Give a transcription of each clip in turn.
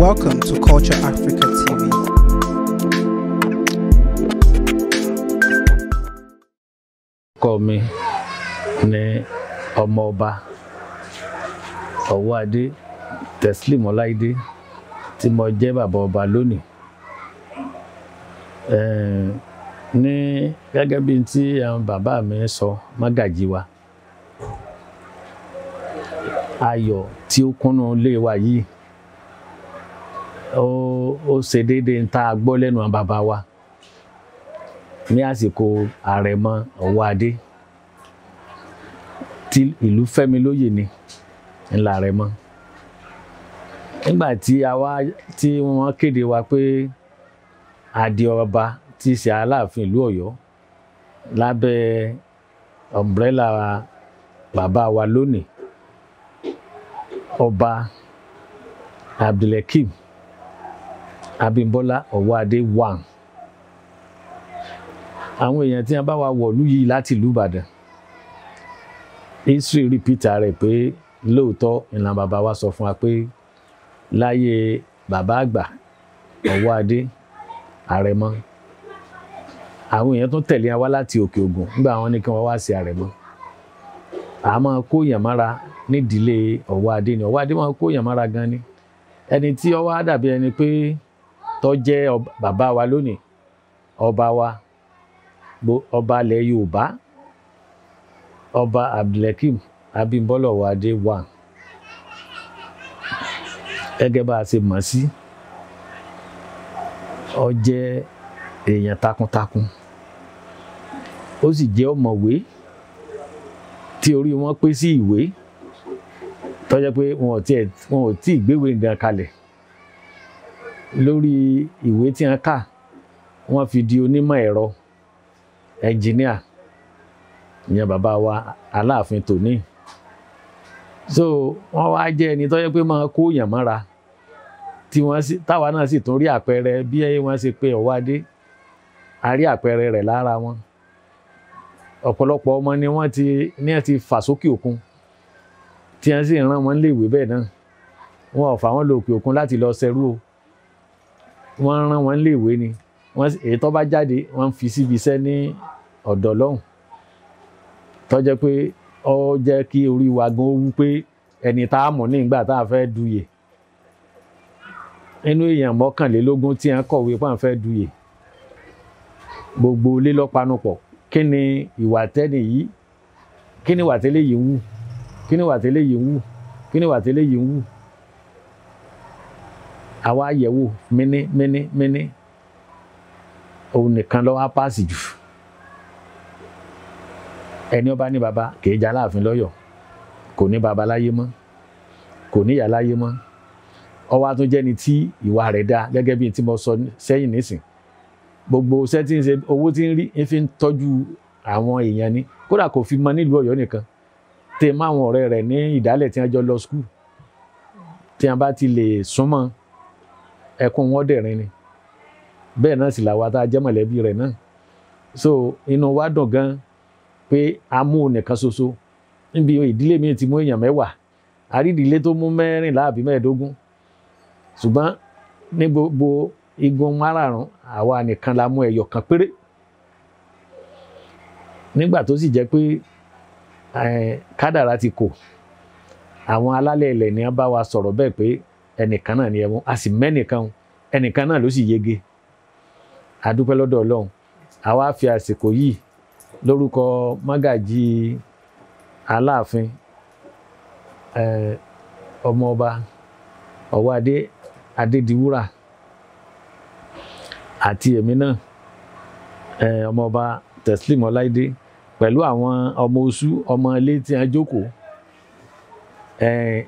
Welcome to Culture Africa TV. Orúkọ mi ní Ọmọọba Ọwọ́adé Teslim Ọláìdé tí mo jẹ́ bàbá ọba lónìí. Ní gẹ́gẹ́ bí tí àwọn bàbá mi sọ, mọ́gàjí wa, ayọ̀ tí ó kúnnú ilé wa yìí ó ṣe déédéé ń tá a gbọ́ lẹ́nu àwọn bàbá wa ní àsìkò àrẹ̀mọ Ọwọ́adé tí ìlú Fẹ́mi lóyè ni ńlá àrẹ̀mọ. Nígbà tí a wá tí wọ́n kéde wa pé adé ọba tí í ṣe Aláàfin ìlú Ọ̀yọ́ lábẹ́ ọ̀mbrẹ́là bàbá wa lónìí, Ọba Abdulhakeem Abímbọ́lá Ọwọ́adé 1. Àwọn èèyàn tí wọ́n bá wa wọ̀lú yìí láti ìlú Ìbàdàn, history repeat rẹ̀ pé lóòótọ́ ìlànà bàbá wa sọ fún wa pé láyé bàbá àgbà Ọwọ́adé àrẹ̀mọ, àwọn èèyàn tó tẹ̀lé wa láti Òkè Ògùn nígbà wọn ní kí wọ́n wá sí àrẹ̀mọ. A máa kó èèyàn mára nídìílé Ọwọ́adé ni. Ọwọ́adé máa kó èèyàn mára gan ni. Ẹni tí ó wá dàbí ẹni pé tó jẹ́ bàbá wa lónìí, ọba wa, ọba ilẹ̀ Yorùbá, Ọba Abdulhakeem Abímbọ́lá Ọwọ́adé 1, gẹ́gẹ́ bá a ṣe mọ̀ sí, ó jẹ́ èèyàn takuntakun, ó sì jẹ́ ọ̀mọ̀wé tí orí wọn pé sí ìwé, tó jẹ́ pé wọn ò tí ì gbéwèé nǹkan kalẹ̀. Lórí ìwé tí wọ́n kà, wọ́n fi di onímọ̀ ẹ̀rọ, ẹnjìníà, ìyẹn bàbá wa Aláàfin tòní. So wọ́n wá jẹ́ ẹni tó jẹ́ pé máa kó èèyàn mọ́ra, tí wọ́n sì táwa náà sì tún rí àpẹẹrẹ bí wọ́n ṣe pé Ọwọ́adé, a rí àpẹẹrẹ rẹ̀ lára wọn. Ọ̀pọ̀lọpọ̀ ọmọ ni wọ́n ti fà sókè òkun, tí wọ́n sì rán wọn léèwé bẹ́ẹ̀ náà. Wọn ò fà wọ́n lọ òkè òkun láti lọ ṣẹrú o, wọ́n rán wọn léèwé ni. Èyí tó bá jáde wọ́n fi síbi iṣẹ́ ní ọ̀dọ̀ lọ́hùn, tó jẹ́ pé ó jẹ́ kí orí wa gan wú pé ẹni tá a mọ̀ nígbà tá a fẹ́ duyè. Inú èèyàn 21 tí wọ́n kọ̀wé pé à ń fẹ́ duyè, gbogbo ilé ló panupọ̀. Kí ni ìwà tẹ́ni yìí? Kí ni ìwà tẹ́lẹ̀ yìí ń wù? Kí ni ìwà tẹ́lẹ̀ yìí ń wù? Kí ni ìwà tẹ́lẹ̀ yìí ń wù? Àwa yẹ̀wò míní míní míní, òun nìkan ló wá páàsì jù. Ẹni ọba ní baba kì í jẹ́ Aláàfin lọ́yọ̀, kò ní baba láyé mọ́, kò ní ìyá láyé mọ́. Ó wá tún jẹ́ni tí ìwà rẹ̀ dá, gẹ́gẹ́ bí tí mo sọ sẹ́yìn nísìn. Gbogbo iṣẹ́ tí ń ṣe, owó tí ń rí, ń fi ń tọ́jú àwọn èèyàn ni. Kódà kò fi mọ nílùú Ọ̀yọ́ nìkan, tẹ mọ́ àwọn ọ̀rẹ́ rẹ̀ ní ìdálẹ̀ tí wọ́n jọ lọ skul, tí wọ́n bá ti lè súnmọ́, ẹkún wọn dẹ̀rín ni. Bẹ́ẹ̀ náà sì làwa tá a jẹ́ mọ̀lẹ́bí rẹ̀ náà. So inú wa dùn gan pé a mú un nìkan ṣoṣo. Níbi ìdílé mi ti mú èèyàn 10, àrídìílé tó mú 14 àbí 15, ṣùgbọ́n ní gbogbo igun márààrún àwa nìkan la mú ẹyọ kan péré. Nígbà tó sì jẹ́ pé kádàrá ti kò, àwọn alálẹ̀ ilẹ̀ ni wọ́n bá wa sọ̀rọ̀ bẹ́ẹ̀ pé ẹnìkan náà ni ẹ mú, a sì mẹ́nìkan, ẹnìkan náà ló sì yege. A dúpẹ́ lọ́dọ̀ Ọlọ́run. Àwa fi àsìkò yìí lórúkọ mọ́gàjí Aláàfin Ọmọọba Ọwọ́adé Adédiwúrà àti èmi náà, Ọmọọba Teslim Ọláìdé, pẹ̀lú àwọn ọmọ oṣù ọmọ ilé tí wọ́n jókòó,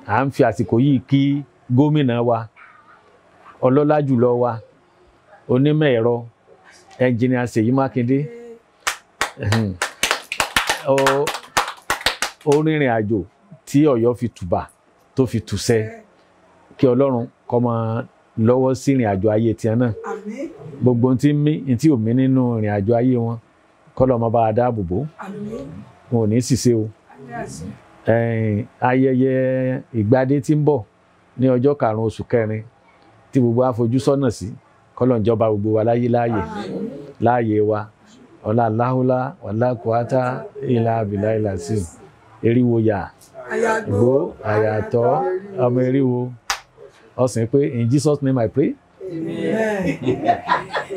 à ń fi àsìkò yìí kí gómìnà wa, ọlọ́lá jùlọ wa, onímọ̀ ẹ̀rọ, ẹnjìnìà Ṣèyí Mákindé. Ó rìnrìn àjò tí Ọ̀yọ́ fi tùbà tó fi tùsẹ̀, kí Ọlọ́run kó máa lọ́wọ́ sí ìrìn àjò ayé tiẹ̀ náà. Gbogbo ohun tí ń mí, tí ò mí nínú ìrìn àjò ayé wọn, kọ́lọ́ ọmọ bá a dáàbò bò, wọn ò ní ṣìṣe o. Ayẹyẹ ìgbadé tí ń bọ̀ ní ọjọ́ 5 oṣù kẹrin tí gbogbo wa fojú sọ́nà sí, kọ́lọ́njọba gbogbo wa láyé láàyè láàyè wa. Ọlá láhùlá wàlá kùátá ìlà àbìlà ìlà sí eriwo yà gbó àyàtọ̀ ọmọ eriwo ọsìn pé in Jesus name I pray. Amen.